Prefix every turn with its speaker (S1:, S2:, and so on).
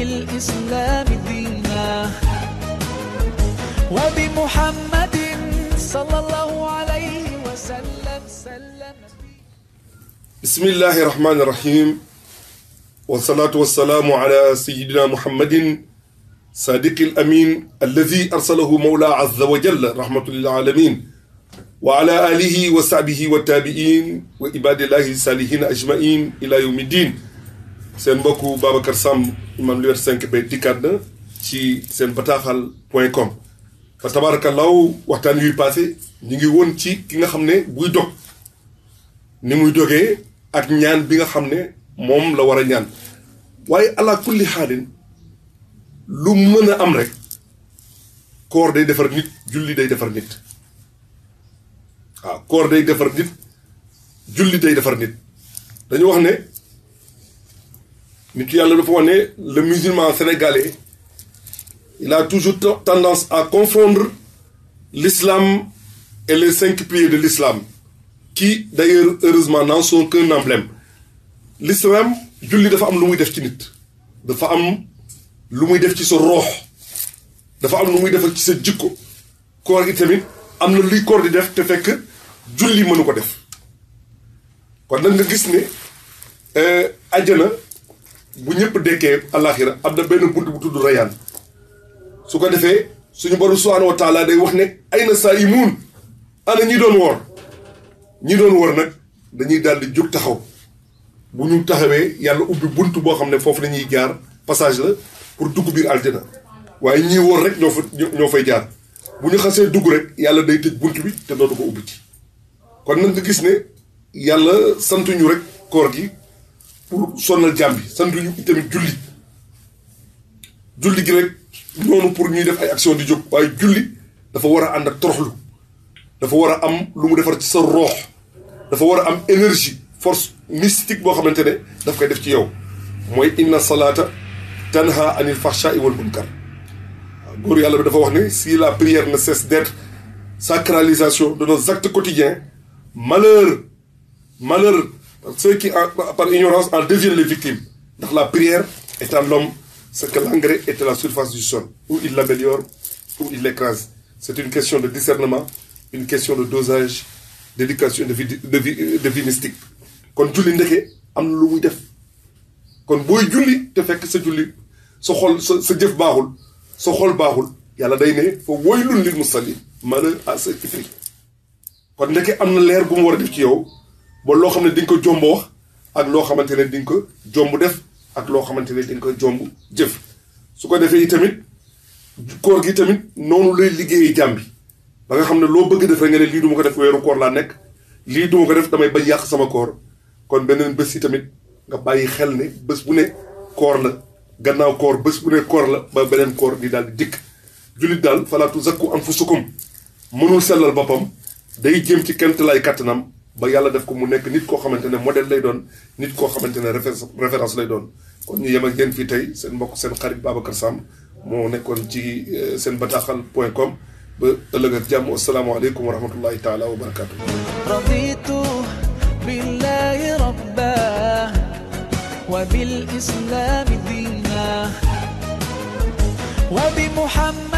S1: وبالإسلام دينا وبمحمد صلى الله عليه وسلم
S2: بسم الله الرحمن الرحيم والصلاة والسلام على سيدنا محمد صادق الأمين الذي أرسله مولى عز وجل رحمة للعالمين وعلى آله وصحبه والتابعين وعباد الله الصالحين أجمعين إلى يوم الدين seen mbokku Babacar Samb imam Liberté 5 ba dikkaat na ci seen bataaxal.com fa tabarakallahu waxtaan yuy passé ñu ngi woon ci ki nga xam ne buy dog ni muy dogee ak ñaan bi nga xam ne moom la war a ñaan waaye ala kulli xaalin lu mën a am rek koor day defar nit julli day defar nit waaw koor day defar nit julli day defar nit dañu wax ne nit yàlla dafa wax ne le musulman sénégalais il a toujours tendance à confondre l'islam et les 5 piliers de l'islam qui d'ailleurs heureusement n'en sont qu'un emblème l'islam julli dafa am lu muy def ci nit dafa am lu muy def ci sa roox dafa am lu muy defal ci sa jikko koor gi tamit am na luy koor di def te fekk julli mënu ko def kon nag nga gis ne àjjana bu ñëpp dekkee àllaaxira am na benn bunt bu tudd rayaan su ko defee suñu borom subhaanahu wa taala day wax ne ay na saa'imuun ana ñi doon woor nag dañuy daal di jóg taxaw bu ñu taxawee yàlla ubbi bunt boo xam ne foofu la ñuy jaar passage la pour dugg biir aljana waaye ñii woor rek ñoo fay jaar bu ñu xasee dugg rek yàlla day tëj bunt bi te dootu ko ubbi ci kon nag nga gis ne yàlla santuñu rek koor gi pour sonnal jàmm bi santuñu tamit julli gi rek noonu pour ñuy def ay action di jóg waaye julli dafa war a ànd ak toroxlu dafa war a am lu mu defar ci sa roox dafa war a am énergie force mystique boo xamante ne daf koy def ci yow mooy inna salata tanha anil fahsha'i wal munkar waaw góor yàlla bi dafa wax ne si la prière ne cesse d'être sacralisation de nos actes quotidiens malheur ceux qui par ignorance en deviennent les victimes ndax la prière est en l'homme ce que l'engrais est à la surface du sol où il l'améliore ou il l'écrase c'est une question de discernement une question de dosage d'éducation de vie mystique kon julli ndeke am na lu muy def kon booy julli te fekk sa julli sa xol sa jëf baaxul sa xol baaxul yàlla day ne fa waylun lil musallin malheur à ceux qui prient kon ndeke am na leer bu mu war a def ci yow ba loo xam ne di nga ko jomb wax ak loo xamante ne di nga ko jomb def ak loo xamante ne di nga ko jomb jëf su ko defee tamit koor gi tamit noonu lay liggéeyee jàmm bi ba nga xam ne loo bëgg def rek nga ne lii du ma ko def weeru koor laa nekk lii du ma ko def damay bañ yàq sama koor kon beneen bés yi tamit nga bàyyi xel ne bés bu ne koor la gannaaw koor bés bu ne koor la ba beneen koor di daal di dikk jullit daal falaa tuzakku anfusakum mënul sellal boppam day jéem ci kent lay kattanam ba yàlla def ko mu nekk nit koo xamante ne modèle lay doon nit koo xamante ne référence lay doon kon ñu yem ak yéen fii tey seen mbokk seen xarit Babacar Samb moo nekkoon ci seen bataaxal.com ba ëllëg ak jàmm asalaamaaleykum wa rahmatullahi taala wa barakatuh
S1: raditu billahi rabba wa bil islami dina wa bi Muhammad